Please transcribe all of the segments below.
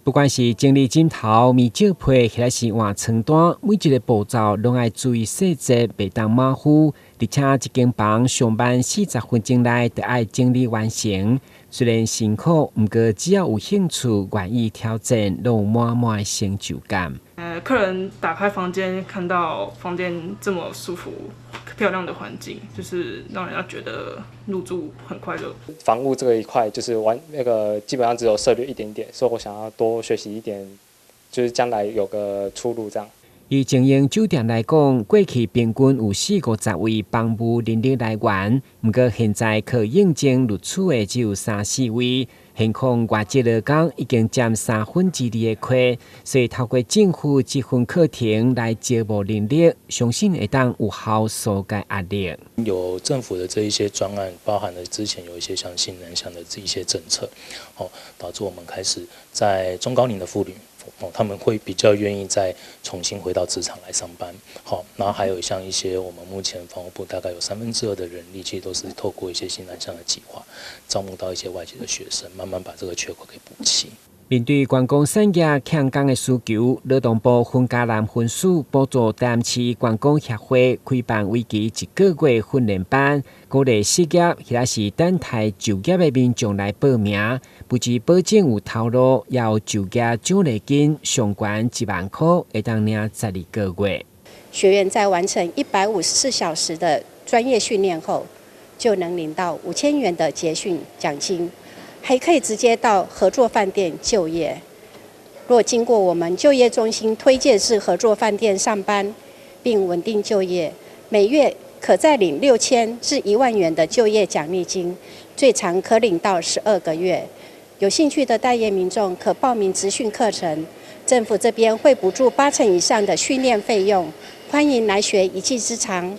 不管是整理枕頭、糜尿被，抑是換床單，每一个步驟攏愛注意細節，袂當馬虎。而且一間房上班40分鐘內就愛整理完成。雖然辛苦，毋過只要有興趣、願意挑戰，攏有滿滿的成就感。客人打開房間，看到房間這麼舒服、漂亮的環境，就是讓人家覺得入住很快樂。房務這個一塊就是完那個基本上只有涉獵一點點，所以我想要多學習一點，就是將來有個出路這樣。以經營酒店來講，過去平均有四五十位房務人力來源，毋過現在可應徵錄取的只有三四位。現況外籍勞工已經佔2/3的缺，所以透過政府職訓課程來招募人力，相信會當有效紓解壓力。有政府的這一些專案，包含了之前有一些像新南向的這一些政策，哦，導致我們開始在中高齡的婦女，哦，他們會比較願意再重新回到職場來上班。好，然後還有像一些我們目前房屋部大概有2/3的人力，其實都是透過一些新南向的計劃，招募到一些外籍的學生，慢慢把這個缺口給補齊。面對觀光產業欠工的需求，勞動部雲嘉南分署補助台南市觀光協會開辦為期一個月訓練班，鼓勵失業抑是等待就業的民眾來報名，不只保證有頭路，也有就業獎勵金，上懸1萬箍，會當領12個月。學員在完成154小時的專業訓練後，就能領到5000元的結訓獎金。還可以直接到合作飯店就業。若經過我們就業中心推薦至合作飯店上班，並穩定就業，每月可再領6000至1萬元的就業獎勵金，最長可領到12個月。有興趣的待業民眾可報名職訓課程，政府這邊會補助8成以上的訓練費用，歡迎來學一技之長。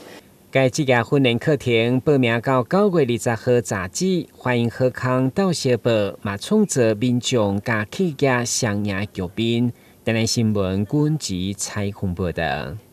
該職業訓練課程報名到9月20號截止，歡迎好康鬥相報，嘛創造民眾佮企業雙贏局面。台南新聞軍籍採訪報道。